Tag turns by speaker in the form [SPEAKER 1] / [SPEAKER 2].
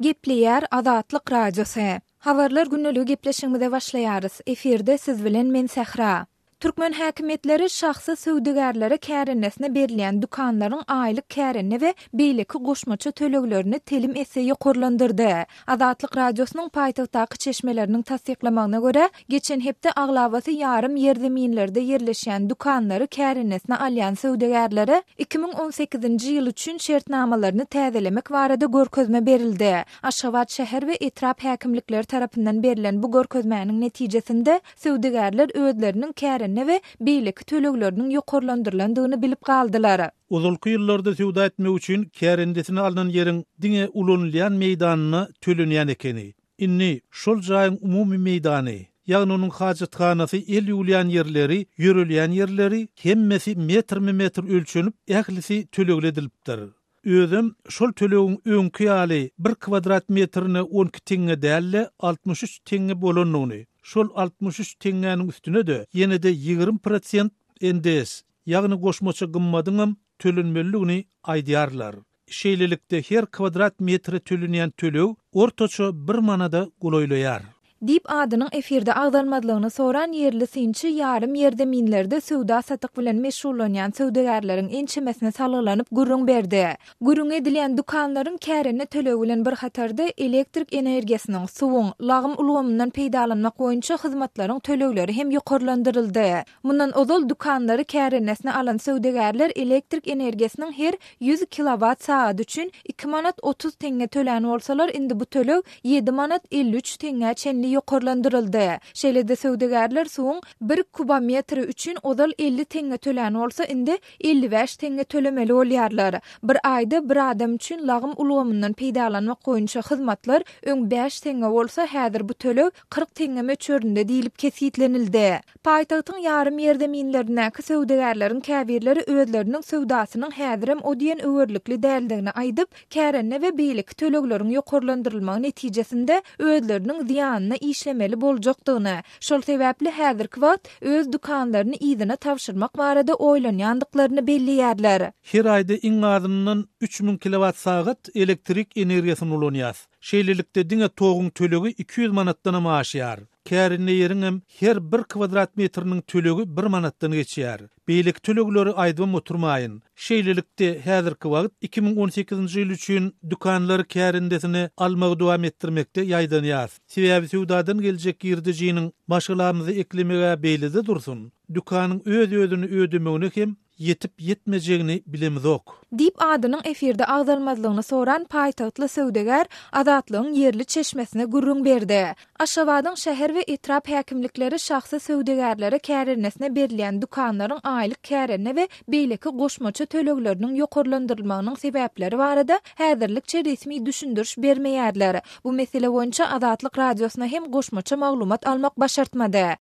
[SPEAKER 1] Gepleýär Azatlyk Radiosy. Habarlar gündeligi gepleşigimize başlaýarys. Efirde siz bilen men Sähra. Türkmen häkimiýetleri şahsy söwdagärlere kärendesine berilýän dükanlaryň aýlyk kärende we beýleki goşmaça töleglerini telim esse ýokarlandyrdy. Azatlyk Radiosynyň paýtagtdaky çeşmeleriniň tassyklamagyna görä, geçen hepde aglabasy ýarym ýerzeminlerde ýerleşýän dükanlary kärendesine alýan söwdagärlere 2018-nji ýyl üçin şertnamalaryny täzelemek barada görkezme berildi. Aşgabat şäher we etrap häkimlikleri tarapyndan berlen bu görkezmäniň netijesinde söwdagärler özleriniň kärende we beýleki tölegleriniň ýokarlandyrylandygyny bilip galdylar.
[SPEAKER 2] Ozalky ýyllarda söwda etmek üçin kärendesine alnan ýeriň diňe ulanylýan meýdanyna tölenýän ekeni. Indi şol jaýyň umumy meýdany, ýagny onuň hajathanasy, el ýuwulýan ýerleri, ýörelýän ýerleri, hemmesi metrme-metr ölçenip, ählisi tölegli edilipdir. Özem şol tölegiň öňki ýaly bir kwadrat metrine 12 teňňe däl-de, 63 teňňe bolandygyny, şol 63 teňňäniň üstüne-de ýene-de 20 prosent NDS, ýagny goşmaça gymmadyňam tölenmelidigini aýdýarlar. Şeýlelikde, her kwadrat metre tölenýän töleg ortaça bir manada golaýlaýar.
[SPEAKER 1] Diýip, adynyň efirde agzalmazlygyny soran ýerli synçy ýarym ýerzeminlerde söwda-satyk bilen meşgullanýan söwdagärleriň ençemesine salgylanyp gürrüň berdi. Gürrüňi edilýän dükanlaryň kärende tölegi bilen bir hatarda elektrik energiýasynyň, suwuň, lagym ulgamyndan peýdalanmak boýunça hyzmatlaryň tölegleri hem ýokarlandyryldy. Mundan ozal dükanlary kärendesine alan söwdagärler elektrik energiýasynyň her 100 kilowat sagady üçin 2 manat 30 teňňe tölän bolsalar, indi bu töleg 7 manat 53 teňňä çenli ýokarlandyryldy. Şeýle-de söwdagärler suwuň bir kubometri üçin ozal 50 teňňe tölän bolsa, indi 55 teňňe tölemeli bolýarlar. Bir aýda bir adam üçin lagym ulgamyndan peýdalanmak boýunça hyzmatlar öň bäş teňňe bolsa, häzir bu töleg 40 teňňe möçberinde diýlip kesgitlenildi. Paýtagtyň ýarym ýerzeminlerindäki söwdagärleriň käbirleri özleriniň söwdasynyň häzirem o diýen öwerlikli däldigini aýdyp, kärende we beýleki tölegleriň ýokarlandyrylmagy netijesinde özleriniň zyýanyna işlemeli boljakdygyny, şol sebäpli häzirki wagt öz dükanlaryny yzyna tabşyrmak barada oýlanýandyklaryny belleýärler.
[SPEAKER 2] Her aýda iň azyndan 3000 kilowat-sagat elektrik energiýasyny ulanýas. Şeýlelikde, diňe toguň tölegi 200 manatdanam aşýar. Kärende ýeriňem her bir kwadrat metriniň tölegi bir manatdan geçýär. Beýleki tölegleri aýdybam oturmaýyn. Şeýlelikde, häzirki wagt 2018-nji ýyl üçin dükanlary kärendesine almagy dowam etdirmekde ýaýdanýas. Sebäbi söwdadan geljek girdejiniň maşgalamyzy eklemeg-ä beýlede dursun, dükanyň öz-özüni ödemegine hem ýetip-ýetmejegini bilemizok.
[SPEAKER 1] Diýip, adynyň efirde agzalmazlygyny soran paýtagtly söwdagär Azatlygyň ýerli çeşmesine gürrüň berdi. Aşgabadyň şäher we etrap häkimlikleri şahsy söwdagärlere kärendesine berilýän dükanlaryň aýlyk kärende we beýleki goşmaça tölegleriniň ýokarlandyrylmagynyň sebäpleri barada häzirlikçe resmi düşündiriş bermeýärler. Bu mesele boýunça Azatlyk Radiosyna hem goşmaça maglumat almak başartmady.